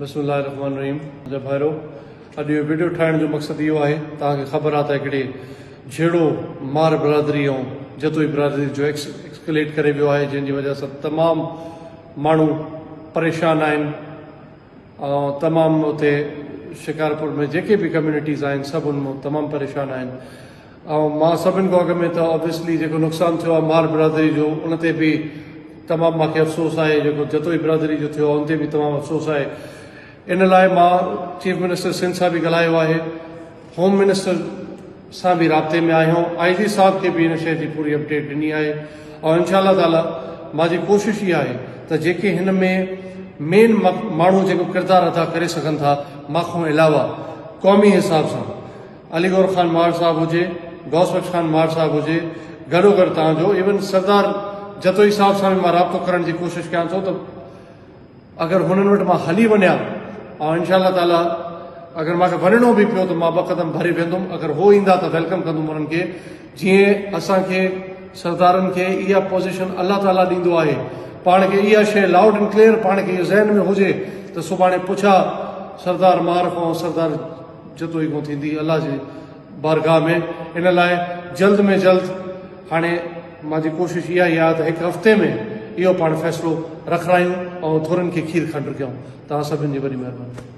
بسم الله الرحمن الرحيم منهنجا ڀائرو اڄ اهو ويڊيو ٺاهڻ جو مقصد اهو آهي توهان کي خبر آهي ته هڪڙي جهيڙو مار برادري ۽ جتوئي برادري جو ايڪسڪليٽ ڪري ويو آهي جنهن جي وجه سان تمام ماڻهو پريشان آهن ۽ تمام اتي شڪارپور ۾ جيڪي به ڪميونٽيز آهن سڀ ان مان تمام پريشان آهن ۽ مان سڀن کان اڳ ۾ ته آبويسلي جيڪو نقصان ٿيو آهي مار برادري جو ان تي به تمام مانکي افسوس آهي جيڪو جتوئي برادري جو ٿيو آهي ان تي به تمام افسوس آهي ان لاء مان چيف منسٽر سنڌ سان به ڳالهايو آهي هوم منسٽر سان به رابطي ۾ آهيون آئي جي صاحب کي به ان شيء جي پوري اپڊيٽ ڏني آهي ۽ انشاء الله تعالي مانجي ڪوشش اها آهي ته جيڪي هن ۾ مين ماڻهو جيڪو ڪردار ادا ڪري سگهن ٿا ماکون علاوه قومي حساب سان علي گور خان ماهر صاحب هجي، غوث بخش خان ماهر صاحب هجي، گڏوگڏ توهان جو ايون سردار جتوئي صاحب سان به مان رابطو ڪرڻ جي ڪوشش ڪيان ٿو ته اگر هنن وٽ مان هلي وڃان ۽ انشاء الله تعالي اگر مانکي وڃڻو به پيو ته مان ٻه قدم ڀري ويندم اگر هو ايندا ته welcome ڪندم انهن کي جيئن اسان کي سردارن کي اها پوزيشن الله تعالي ڏيندو آهي پاڻ کي اها شيء لائوڊ اينڊ ڪليئر پاڻ کي اهو ذهن ۾ هجي ته سڀاڻي پڇا سردار ماهر کان سردار جتوئي کان ٿيندي الله جي بارگاهه ۾ ان لاء جلد ۾ جلد هاڻي مانجي ڪوشش اها ئي آهي ته هڪ هفتي ۾ اهو پاڻ فيصلو رکرايون ۽ ٿورن کي کير کنڊ ڪيون توهان سڀن جي وڏي مهرباني.